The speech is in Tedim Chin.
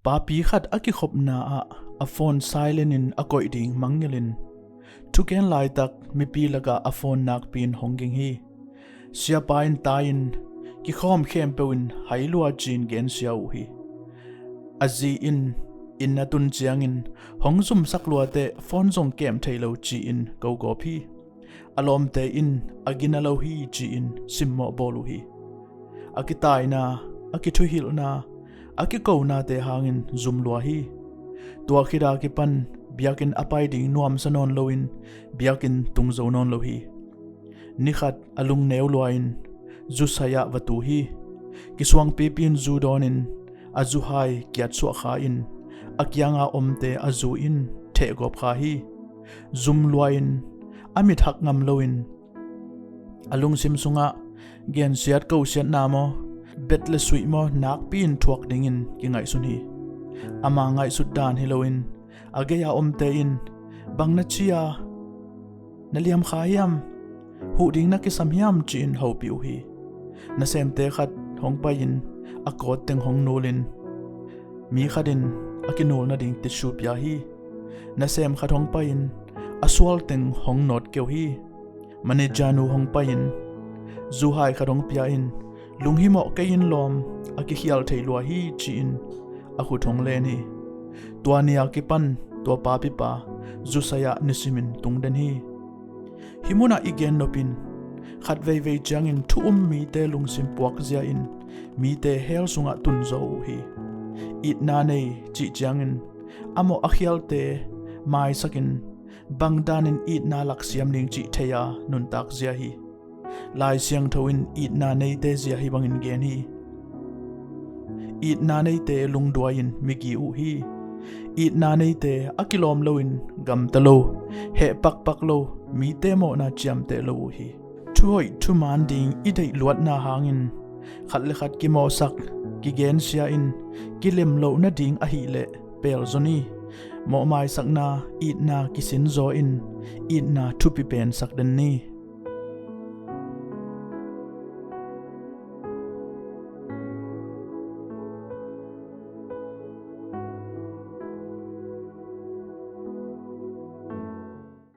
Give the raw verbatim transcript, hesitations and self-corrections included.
Papi khat a kikhopna ah a phone silent in a koih ding mangngilhin, thugen laitak mipi lakah a phone nakpi in hong ging hi. Siapa in tai-in kikhawm khempeuh in hai lua ci-in gensia uh hi. A zi in inn a tun ciangin hong zumsak luateh phone zong kem thei lo ci-in kogawp hi. A lawmte in a gina lo hi ci-in simmawh bawl uh hi. A kitaina, a kithuhilhna, a kikonate hangin zum lua hi. Tua khit a kipan biakinn a pai ding nuamsa nawn loin biakinn tung zo nawn lo hi. Nikhat a lungneu lua-in zusai ah va tu hi. Kisuangpipi in zu dawnin a zuhai kiatsuah kha-in a kianga omte a zu in thehgawp kha hi. Zum lua-in a mit hak ngam loin a lungsim sungah gensiat kosiatna maw, bet le suih maw nakpi in thuak dingin kingaihsun hi. Ama ngaihsut dan hi loin a gei-a omte in, "Bang na ci a, na liam kha hiam? Huh ding na kisam hiam?" ci-in hopih uh hi. Nasemte khat hong pai-in a kawt teng hong nulin mi khat in a kinul nading tissue pia hi. Nasem khat hong pai-in a sual teng hong nawt keuh hi. Manager nu hong pai-in zuhai khat hong pia-in, "Lunghimawh kei in lawm, a kikhial thei lua hi," ci-in a khut hong len hi. Tua ni a kipan tua papipa zusai ah nisimin tungden hi. Hih munah i gen nop in khat veivei ciangin thu um mite lungsim puakzia in mite hell sungah tunzaw uh hi. Itna nei cih ciangin a mawh a khialte maisakin bang danin itna laksiam ding cih thei-a nuntakzia hi. Lai Siangtho in itna neite zia hih bangin gen hi. Itna neite lungduai-in migi uh hi. Itna neite a kilawm loin gamta lo, heh pakpak lo, mite mawhna ciamteh lo uh hi. Thuhoih thuman ding i deih luatna hangin khat le khat kimawhsak, kigensia in kilem loh nading ahileh pelzaw ni. Mawhmaisakna, itna kisinzaw in itna thupi pensak den ni.